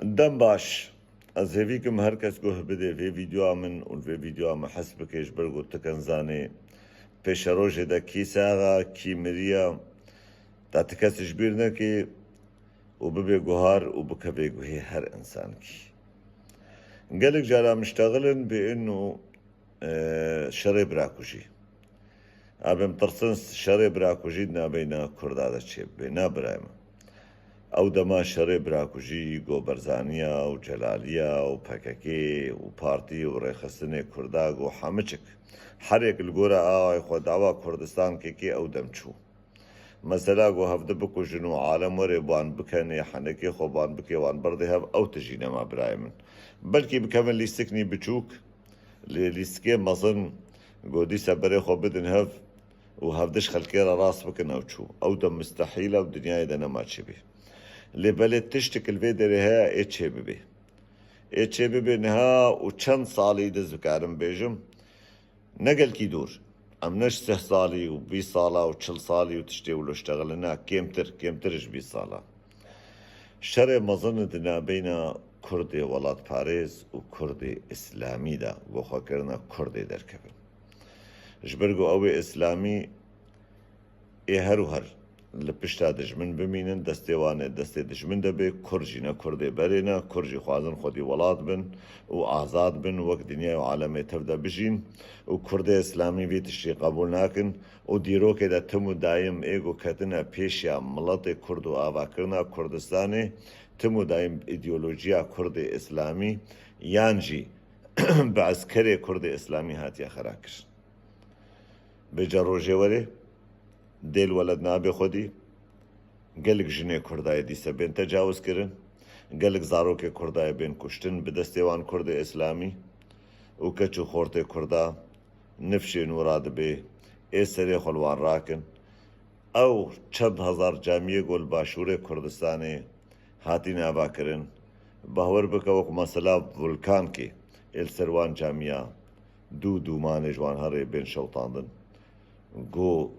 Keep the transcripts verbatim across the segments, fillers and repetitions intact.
Dem baş. Ez hêvî kim her kes guh bide vê vîdeoya min û vê vîdeoya min hez bike, ji ber ku tu ken zanê pêşerojê de kî sax e, kî miriye, ta ti kes ji bîr neke û bibe guhar û bikeve guhê her însankî. Gelek cara miştexil in bi inu e, şerê birakujî. Em ê tirsin şerê birakujî di navbeyna Kurda de çêbibe. Na birayê min. Ew dema şerê birakujî go Berzaniya û Celaliya û P K K û partî û rêxistinê Kurda go hemiçik, her yek li gora awayê xwe dawa Kurdistan kekê ew dem çû. Mesela ku hevdi bikujin û alem were bi wan bikenê, henekê xwe bi wan bike, wan berdê hev, ew tijî nema birayê min. Belkî bikevin lîstiknî biçûk, lê lîstikê mezin ku dîsa berê xwe bidin hev û hevdiş xelkê re rast bikin ew çû. Ew de mistehîl e û dinyayê de nema çêbê. Lê belê tiştik li vê derê heye ê çêbibe. Ê çêbibe niha û çend salî de ez dikarim bêjim, ne gelkî dûr. Em ne ji sih salî û bîst sala û çil salî û tiştê wilo ştexilin, na, kêmtir, kêmtir ji bîst sala. Şerê mezin di nabeyna Kurdê welatparêz û Kurdê Îslamî de, ku xwe kirine Kurdê derkevin. Ji ber ku ew ê Îslamî ê her û her li pişta dijmin bimînin, destê wan ê destê dijmin de bê, Kurd jî ne Kurdê berê ne, Kurd jî xwazin xwedî welat bin û azad bin, wek dinyayê û alemê tev de bijîn û Kurdê Îslamî vî tiştî qebûl nakin û dîrokê de tim û dayim ê ku ketine pêşiya miletê Kurd û avakirina Kurdistanê, tim û dayim îdeolojiya Kurdê Îslamî yan jî bi eskerê Kurdê Îslamî hatiye xera kirin. Vêca rojê were, dêl weled nabe xwedî, gelek jinê Kurda yê dîse bên tecawiz kirin, gelek zarokê Kurda yê bên kuştin bi destê wan Kurdê Îslamî û keç û xortê Kurda nifşê nû radibe, ê serê xwe li wan rakin. Ew çend hezar camiyê ku li başûrê Kurdistanê hatîn avakirin, bawer bike wek mesela vulkankê ê li ser wan camiya dû dûmanê ji wan herê bên şewtandin. Ku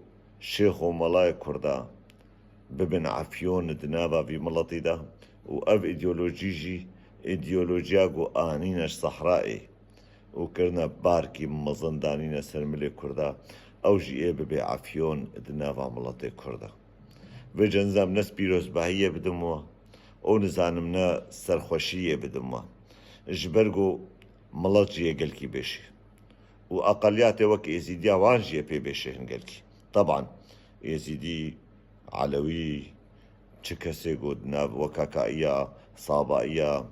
şêx û melayê Kurda bibin efyon di nava vî miletî de û ev îdeolojî jî îdeolojiya ku anîne ji sehrayê û kirine barkî mezin danîne ser milê Kurda, ew jî ê bibe efyon di nava miletê Kurda. Vêca nizanim ne pîrozbahiyê bidim we û nizanim ne serxweşiyê bidim we. Ji ber ku milet jî yê gelkî bêşe. Û eqeliyatê wek Êzîdiya wan jî yê pê bêşe hin gelkî. Teban, Êzîdî, Elewî, çi kesê ku di nav wekakaiya, sabaiya,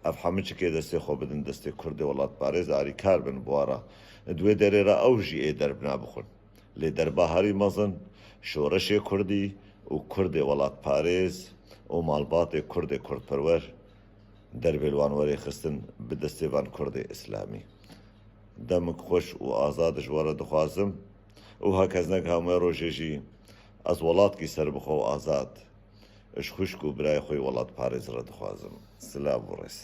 ev hemû çikê destê xwe bidin destê Kurdê welatparêz, alîkar bin bi wan re. Di wê derê re ew jî ê derbna bixwin. Lê derba herî mezin, şoreşê Kurdî û Kurdê welatparêz û malbatê Kurdê Kurdperwer, derbê li wan were xistin bi destê van Kurdê Îslamî. Demik xweş û azad ji we re dixwazim û heke ez neka me rojê jî ez welatkî serbixwe û azad ji xwişk û birayê xwe yê welatparêz re dixwazim. Silav û rêz.